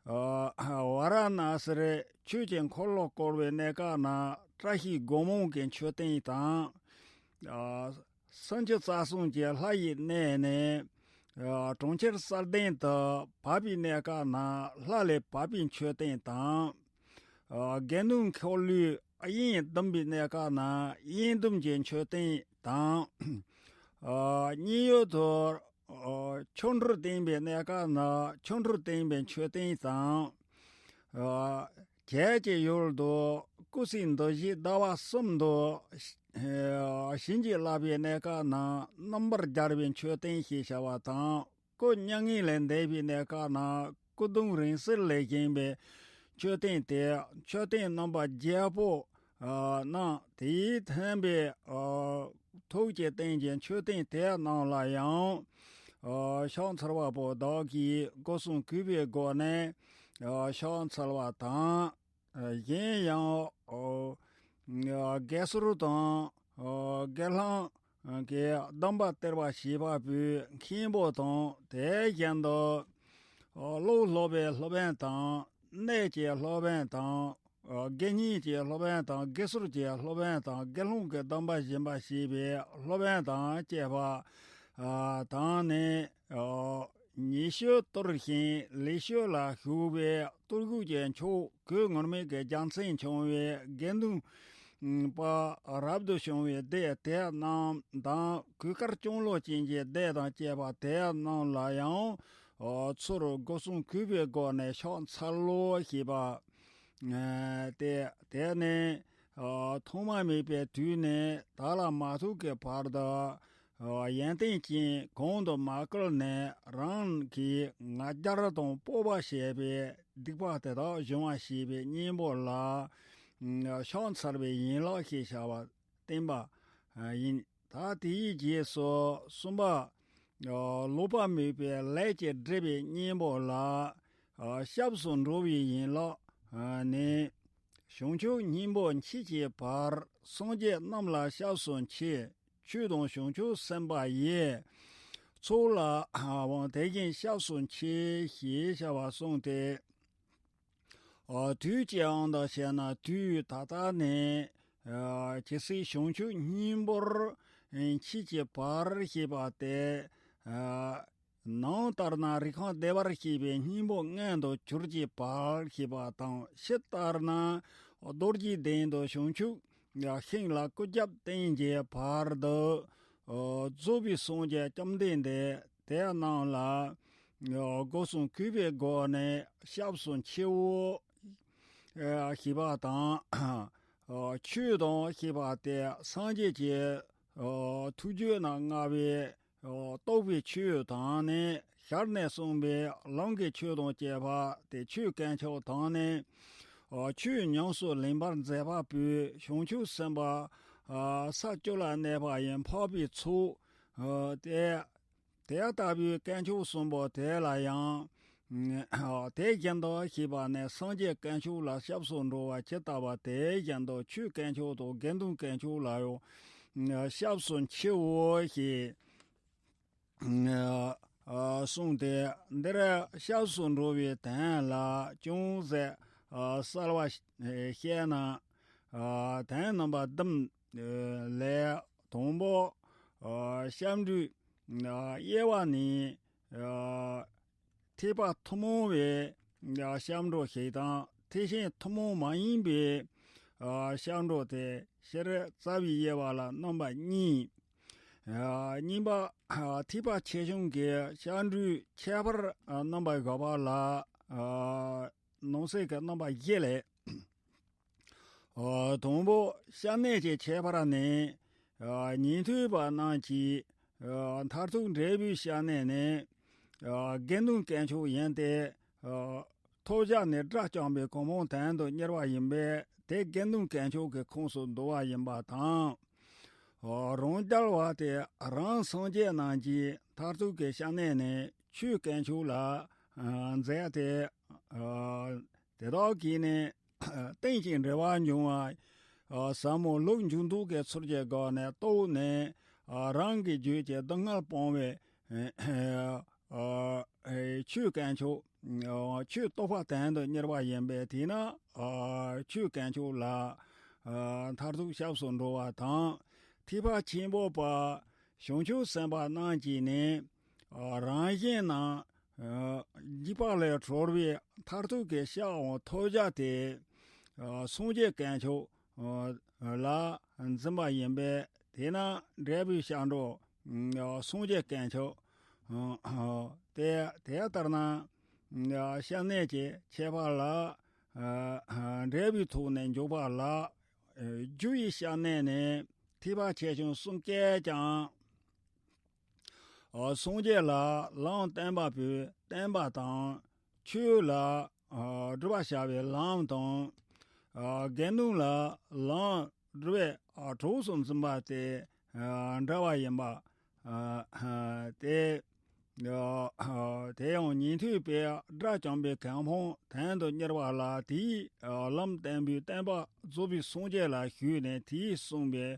ཝཱ་ར་ཎཱ་སིར་ཆོས་ཀྱི་འཁོར་ལོ་བསྐོར་བའི་གནས་སྐབས་ན་བཀྲ་ཤིས་སྒོ་མང་གི་མཆོད་རྟེན་དང་། སུམ་ཅུ་རྩ་གསུམ་གྱི་ལྷ་ཡི་གནས་ནས། གྲོང་ཁྱེར་གསལ་ལྡན་དུ་བབས་པའི་གནས་སྐབས་ན་ལྷ་ལས་བབས་པའི་མཆོད་རྟེན་དང་། དགེ་འདུན་འཁོར་ལོས་དབྱེན་བསྡུམས་པའི་གནས་སྐབས་ན་དབྱེན་བསྡུམས་ཀྱི་མཆོད་རྟེན་དང་། གཉིད་ཡུལ་དུ་ཆོ་འཕྲུལ་བསྟན་པའི་གནས་སྐབས་ན་ཆོ་འཕྲུལ་བསྟན་པའི་མཆོད་རྟེན་དང་། བྱད་ཀྱི་ཡུལ་དུ་སྐུ་ཚེའི་འདུ་བྱེད་ཟླ་བ་གསུམ་དུ་བྱིན་གྱིས་བརླབས་པའི་གནས་སྐབས་ན་རྣམ་པར་རྒྱལ་བའི་མཆོད་རྟེན་ཞེས་བྱ་བ་དང་། སྐུ་མྱ་ངན་ལས་འདས་པའི་གནས་སྐབས་ན་སྐུ་གདུང་རིང་བསྲེལ་ལས་བཞེངས་པའི་མཆོད་རྟེན་ཏེ། མཆོད་རྟེན་རྣམ་པ་བརྒྱད་པོ་རྣམས་དེའི་མཐུན་པའི་ཐུགས་ཀྱི་རྟེན་གྱི་མཆོད་རྟེན་དེ་རྣམས་ལ་ཡང་ཕྱག་འཚལ་བ་པོ་བདག་གིས་སྒོ་གསུམ་གུས་པའི་སྒོ་ནས་ཕྱག་འཚལ་བ་དང་། གཞན་ཡང་དགེ་ཚུལ་དང་དགེ་སློང་གི་སྡོམ་པ་སྟེར་བ་བྱས་པ་པོའི་མཁན་པོ་དང་དེ་བཞིན་དུ་བློ་སློབ་པའི་སློབ་དཔོན་དང་གནས་ཀྱི་སློབ་དཔོན་དང་དགེ་བསྙེན་གྱི་སློབ་དཔོན་དང་དགེ་ཚུལ་གྱི་སློབ་དཔོན་དང་དགེ་སློང་གི་སྡོམ་པ་སྦྱིན་པ་བྱས་པའི་སློབ་དཔོན་དང་བཅས་པ་དང་ནི། ཉེ་ཤོས་གཏོར་ཞིང་ལེགས་ཤོས་ལ་ཞུགས་པའི་གཏོར་སྐྱོན་གྱི་མཆོག་གོས་ངུར་སྨྲིག་གི་རྒྱལ་མཚན་མཆོང་བའི་དགེ་འདུན་པ་རབ་ཏུ་བྱུང་བའི་སྡེ་དེ་རྣམས་དང་གོས་དཀར་ལྕང་ལོ་ཅན་གྱི་སྡེ་དང་བཅས་པ་དེ་རྣམས་ལ་ཡང་ཚུར་སྒོ་གསུམ་གུས་པའི་སྒོ་ནས་ཕྱག་འཚལ་ལོ་ཞེས་པ་སྟེ། དེ་ནི་ཐོག་མ་མེད་པའི་དུས་ནས་ད་ལ་མ་ཐུག་གི་བར་དུ། ཡོན་ཏན་ཅན་གོང་དུ་མ་བཀུར་ནས་རང་གི་ང་རྒྱལ་དང་སྤོབས་པ་ཞེས་པའི་སྡིག་པ་དེ་དག་སྦྱོང་བ་ཞེས་པའི་གཉེན་པོ་ལ་ཕྱག་འཚལ་བའི་ཡན་ལག་ཞེས་བྱ་བ་བསྟན་པ་ཡིན། ད་དེའི་རྗེས་སུ་གསུམ་པ། ལོག་པར་དམིགས་པའི་ལས་ཀྱི་སྒྲིབ་པའི་གཉེན་པོ་ལ་སྐྱབས་སུ་འགྲོ་བའི་ཡན་ལག་ནི། བྱང་ཆུབ་སྙིང་པོ་མཆིས་ཀྱི་བར་སངས་རྒྱས་རྣམས་ལ་སྐྱབས་སུ་མཆི། ཆོས་དང་བྱང་ཆུབ་སེམས་དཔའ་ཡི། ཚོགས་ལའང་དེ་བཞིན་སྐྱབས་སུ་མཆི་ཞེས་བྱ་བ་གསུངས་ཏེ། དུས་ཀྱི་དབང་དུ་བྱས་ན་དུས་ད་ལྟ་ནས་ཇི་སྲིད་བྱང་ཆུབ་སྙིང་པོར་མཆིས་ཀྱི་བར་ཞེས་པ་སྟེ། ནང་ལྟར་ན་རིགས་ཁམས་བདེ་བར་གཤེགས་པའི་སྙིང་པོ་མངོན་དུ་གྱུར་གྱི་བར་ཞེས་པ་དང་། ཕྱི་ལྟར་ན་རྡོ་རྗེ་གདན་དུ་བྱང་ཆུབ་ཤིང་ལ་སྐུ་རྒྱབ་བརྟེན་གྱི་བར་དུ། རྫོགས་པའི་སངས་རྒྱས་བཅོམ་ལྡན་འདས་དེ་རྣམས་ལ་སྒོ་གསུམ་གུས་པའི་སྒོ་ནས་སྐྱབས་སུ་མཆིའོ་ཞེས་པ་དང་། ཆོས་དང་ཞེས་པ་སྟེ་སངས་རྒྱས་ཀྱི་ཐུགས་བརྗོད་ན་མངའ་བའི་རྟོགས་པའི་ཆོས་དང་ནི། ཞལ་ནས་གསུངས་པའི་ལམ་གྱི་ཆོས་དང་བཅས་པ་སྟེ་ཆོས་དཀོན་མཆོག་དང་ནི། ཆོས་ཉམས་སུ་ལེན་པར་མཛད་པ་པོའི་བྱང་ཆུབ་སེམས་དཔའ་ས་བཅུ་ལ་གནས་པ་ཡི་འཕགས་པའི་ཚོགས་ཏེ། དེ་ལྟ་བུའི་དཀོན་མཆོག་གསུམ་པོ་དེ་ལ་ཡང་། དེ་བཞིན་དུ་ཞེས་པ་ནི་སངས་རྒྱས་དཀོན་མཆོག་ལ་སྐྱབས་སུ་འགྲོ་བ་ཇི་ལྟ་བ་དེ་བཞིན་དུ་ཆོས་དཀོན་མཆོག་དང་དགེ་འདུན་དཀོན་མཆོག་ལ་ཡང་སྐྱབས་སུ་མཆིའོ་ཞེས་གསུངས་ཏེ། འདིར་སྐྱབས་སུ་འགྲོ་བའི་དོན་ལ་ཅུང་ཟད་གསལ་བ་བཤད་ན། དོན་རྣམ་པ་བདུན་ལས་དང་པོ། སྐྱབས་འགྲོའི་དབྱེ་བ་ནི། ཐེག་པ་ཐུན་མོང་བའི་སྐྱབས་འགྲོ་ཞིག་དང་། ཐེག་ཆེན་ཐུན་མོང་མ་ཡིན་པའི་སྐྱབས་འགྲོ་སྟེ། སྤྱིར་རྩ་བའི་དབྱེ་བ་ལ་རྣམ་པ་གཉིས། གཉིས་པ། ཐེག་པ་ཆེ་ཆུང་གི་སྐྱབས་འགྲོའི་ཁྱད་པར་རྣམ་པ་དགུ་པ་ལ། ནང་གསེས་ཀྱི་རྣམ་པ་བཞི་ལས། དང་པོ་སྐྱབས་གནས་ཀྱི་ཁྱད་པར་ནི། ཉན་ཐོས་པ་རྣམས་ཀྱི་མཐར་ཐུག་འབྲས་བུའི་སྐྱབས་གནས་ནི། དགེ་འདུན་དཀོན་མཆོག་ཡིན་ཏེ། ཐོབ་བྱ་ནི་དགྲ་བཅོམ་པའི་གོ་འཕང་དོན་དུ་གཉེར་བ་ཡིན་པས། དེ་དགེ་འདུན་དཀོན་མཆོག་གི་ཁོངས་སུ་འདུ་བ་ཡིན་པ་དང་། རང་རྒྱལ་བ་སྟེ་རང་སངས་རྒྱས་རྣམས་ཀྱི་མཐར་ཐུག་གི་སྐྱབས་གནས་ནི་ཆོས་དཀོན་མཆོག་ལ་མཛད་དེ། དེ་དག་གིས་ནི་རྟེན་ཅིང་འབྲེལ་བར་འབྱུང་བ་ཟབ་མོ་ལུགས་འབྱུང་ལྡོག་གི་ཚུལ་གྱི་སྒོ་ནས་རྟོགས་ནས། རང་གི་རྒྱུད་ཀྱི་སྡུག་བསྔལ་སྤོང་བའི་ཆོས་དཀོན་མཆོག་ཆོས་རྟོགས་པ་དོན་དུ་གཉེར་བ་ཡིན་པས། དེས་ན་ཆོས་དཀོན་མཆོག་ལ་མཐར་ཐུག་སྐྱབས་སུ་འགྲོ་བ་དང་། ཐེག་པ་ཆེན་པོ་པ་བྱང་ཆུབ་སེམས་དཔའ་རྣམས་ཀྱིས་ནི། རང་གཞན་རྣམས་འཇིགས་པ་ལས་གྲོལ་བའི་མཐར་ཐུག་གི་སྐྱབས་དང་ཐོབ་བྱ་དེ་སངས་རྒྱས་དཀོན་མཆོག་ལ་འཛིན་པ་ཡིན་པས། དེས་ན་འབྲས་བུའི་སྐྱབས་འགྲོ་སངས་རྒྱས་དཀོན་མཆོག་དེ་དེ་ལྟར་ན་སྐྱབས་གནས་ཀྱི་ཁྱད་པར་ལ། འབྲས་བུའི་ཐོག་ནས་འཇུག་པ་ལ། རྒྱུ་ཡི་སྐྱབས་གནས་ནི་ཐེག་པ་ཆེ་ཆུང་གསུམ་ཀས་ཀྱང་། སངས་རྒྱས་ལ་ལམ་བསྟན་པ་པོའི་བསྟན་པ་དང་། ཆོས་ལ་སྒྲུབ་པར་བྱ་བའི་ལམ་དང་། དགེ་འདུན་ལ་ལམ་སྒྲུབ་པའི་གྲོགས་སུ་འཛིན་པ་སྟེ་འདྲ་བ་ཡིན་པ་སྟེ། དེ་ཡང་ཉན་ཐོས་པས་དགྲ་བཅོམ་པའི་གོ་འཕང་དོན་དུ་གཉེར་བ་ལ། དེའི་ལམ་བསྟན་པའི་བསྟན་པ་རྫོགས་པའི་སངས་རྒྱས་ལ་ཞུས་ནས། དེས་གསུངས་པའི་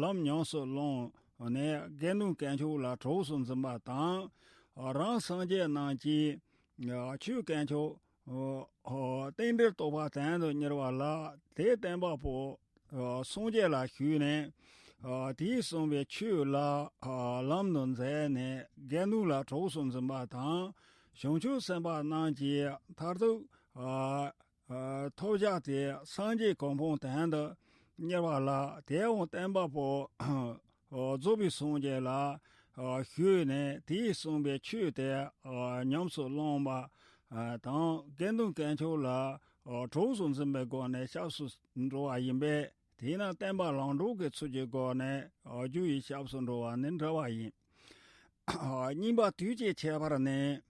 ལམ་ཉམས་སུ་བླངས་ནས། དགེ་འདུན་དཀོན་མཆོག་ལ་གྲོགས་སུ་འཛིན་པ་དང་། རང་སངས་རྒྱས་རྣམས་ཀྱིས་ཆོས་དཀོན་མཆོག་རྟེན་འབྲེལ་རྟོགས་པ་དོན་དུ་གཉེར་བ་ལ། དེའི་བསྟན་པ་པོ་སངས་རྒྱས་ལ་ཞུས་ནས། དེས་གསུངས་པའི་ཆོས་ལ་ལམ་དུ་མཛད་ནས། དགེ་འདུན་ལ་གྲོགས་སུ་འཛིན་པ་དང་། བྱང་ཆུབ་སེམས་དཔའ་རྣམས་ཀྱི་མཐར་ཐུག་ཐོབ་བྱ་སྟེ་སངས་རྒྱས་གོ་འཕང་དོན་དུ་གཉེར་བ་ལ། དེའང་བསྟན་པ་པོ་རྫོགས་པའི་སངས་རྒྱས་ལ་ཞུས་ནས། དེས་གསུངས་པའི་ཆོས་དེ་ཉམས་སུ་བླངས་པ་དང་། དགེ་འདུན་དཀོན་མཆོག་ལ་གྲོགས་སུ་འཛིན་པའི་སྒོ་ནས་སྐྱབས་སུ་འགྲོ་བ་ཡིན་པས། དེས་ན་བསྟན་པ་ལམ་གྲོལ་གྱི་ཚུལ་གྱི་སྒོ་ནས་རྒྱུ་ཡི་སྐྱབས་སུ་འགྲོ་བ་ནི་འདྲ་བ་ཡིན། གཉིས་པ་དུས་ཀྱི་ཁྱད་པར་ནི།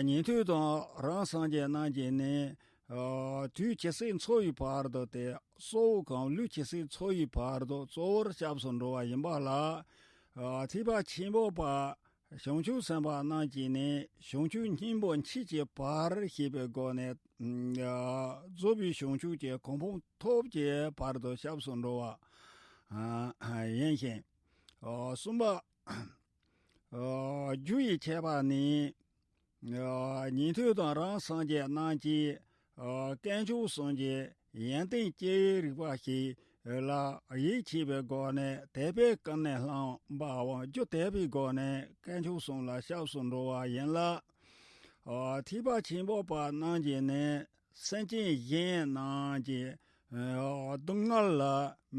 ཉན་ཐོས་དང་རང་སངས་རྒྱས་རྣམས་ཀྱིས་ནི། དུས་ཇི་སྲིད་འཚོ་བའི་བར་དུ་སྟེ། གཙོ་བོ་གང་ལུས་ཇི་སྲིད་འཚོ་བའི་བར་དུ་གཙོ་བོར་སྐྱབས་སུ་འགྲོ་བ་ཡིན་པ་ལ། ཐེག་པ་ཆེན་པོ་པ་བྱང་ཆུབ་སེམས་དཔའ་རྣམས་ཀྱིས་ནི་བྱང་ཆུབ་སྙིང་པོ་མཆིས་ཀྱི་བར་ཞེས་པའི་སྒོ་ནས། རྫོགས་པའི་བྱང་ཆུབ་ཀྱི་གོ་འཕང་ཐོབ་ཀྱི་བར་དུ་སྐྱབས་སུ་འགྲོ་བ་ཡིན་ཞིང་། གསུམ་པ། རྒྱུ་ཡི་ཁྱད་པར་ནི། ཉན་ཐོས་དང་རང་སངས་རྒྱས་རྣམས་ཀྱིས། དཀོན་མཆོག་གསུམ་གྱི་ཡོན་ཏན་ཅི་རིགས་པ་ཞིག་ལ་ཡིད་ཆེས་པའི་སྒོ་ནས་དད་པས་ཀུན་ནས་བསླངས་པའམ་རྒྱུ་དད་པའི་སྒོ་ནས་དཀོན་མཆོག་གསུམ་ལ་སྐྱབས་སུ་འགྲོ་བ་ཡིན་ལ། ཐེག་པ་ཆེན་པོ་པ་རྣམས་ཀྱིས་ནི། སེམས་ཅན་གཞན་རྣམས་ཀྱི་སྡུག་བསྔལ་ལ་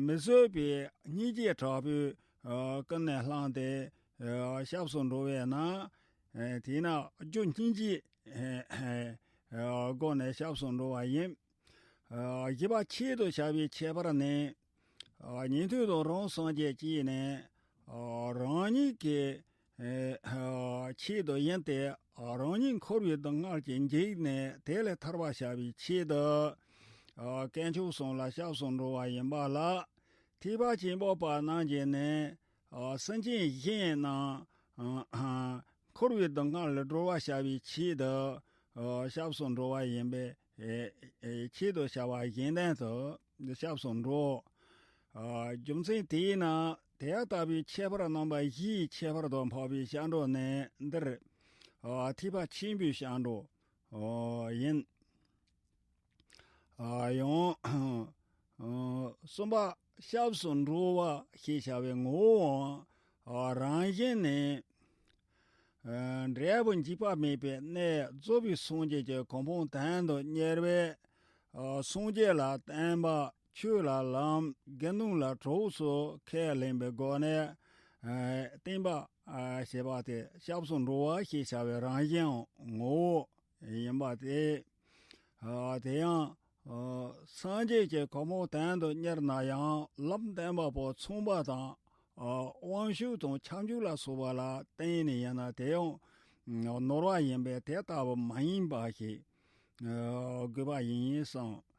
མི་བཟོད་པའི་སྙིང་རྗེ་དྲག་པོས་ཀུན་ནས་བསླངས་ཏེ་སྐྱབས་སུ་འགྲོ་བས་ན། དེས་ན་རྒྱུ་སྙིང་རྗེའི་སྒོ་ནས་སྐྱབས་སུ་འགྲོ་བ་ཡིན། བཞི་པ་ཆེད་དུ་བྱ་བའི་ཁྱད་པར་ནི། ཉན་ཐོས་དང་རང་སངས་རྒྱས་ཀྱིས་ནི། རང་ཉིད་ཀྱི་ཆེད་དུ་ཡིན་ཏེ། རང་ཉིད་འཁོར་བའི་སྡུག་བསྔལ་གྱིས་འཇིགས་ནས་དེ་ལས་ཐར་བར་བྱ་བའི་ཆེད་དུ། དཀོན་མཆོག་གསུམ་ལ་སྐྱབས་སུ་འགྲོ་བ་ཡིན་པ་ལ། ཐེག་པ་ཆེན་པོ་པ་རྣམས་ཀྱིས་ནི། སེམས་ཅན་གཞན་རྣམས། འཁོར་བའི་སྡུག་བསྔལ་ལས་སྒྲོལ་བར་བྱ་བའི་ཆེད་དུ། སྐྱབས་སུ་འགྲོ་བ་ཡིན་པས། ཆེད་དུ་བྱ་བ་གཞན་དོན་དུ་སྐྱབས་སུ་འགྲོ། རྒྱུ་མཚན་དེས་ན་དེ་ལྟ་བུའི་ཁྱད་པར་རྣམ་པ་བཞིའི་ཁྱད་པར་དུ་འཕགས་པའི་སྐྱབས་འགྲོ་ནི་འདིར། ཐེག་པ་ཆེན་པོའི་སྐྱབས་འགྲོ་ཡིན། ཡང་། གསུམ་པ་སྐྱབས་སུ་འགྲོ་བ་ཞེས་བྱ་བའི་ངོ་བོའང་རང་བཞིན་ནི། འབྲས་བུ་འཇིགས་པ་མེད་པའི་གནས་རྫོགས་པའི་སངས་རྒྱས་ཀྱི་གོ་འཕང་དོན་དུ་གཉེར་བས། སངས་རྒྱས་ལ་བསྟན་པ། ཆོས་ལ་ལམ། དགེ་འདུན་ལ་གྲོགས་སུ་ཁས་ལེན་པའི་སྒོ་ནས། བསྟན་པ་ཞེས་པ་སྟེ་སྐྱབས་སུ་འགྲོ་བ་ཞེས་བྱ་བའི་རང་བཞིན་ངོ་བོ་ཡིན་པ་སྟེ། དེ་ཡང་སངས་རྒྱས་ཀྱི་གོ་འཕང་དོན་དུ་གཉེར་ན་ཡང་ལམ་བསྟན་པ་པོ་མཚུངས་པ་དང་། དབང་ཕྱུག་དང་ཁྱབ་འཇུག་ལ་སོགས་པ་ལ་བརྟེན་ནས་ཡིན་ན་དེ་ཡང་ནོར་བ་ཡིན་པས་དེ་ལྟ་བུ་མ་ཡིན་པ་ཞིག་དགོས་པ་ཡིན་གསུངས།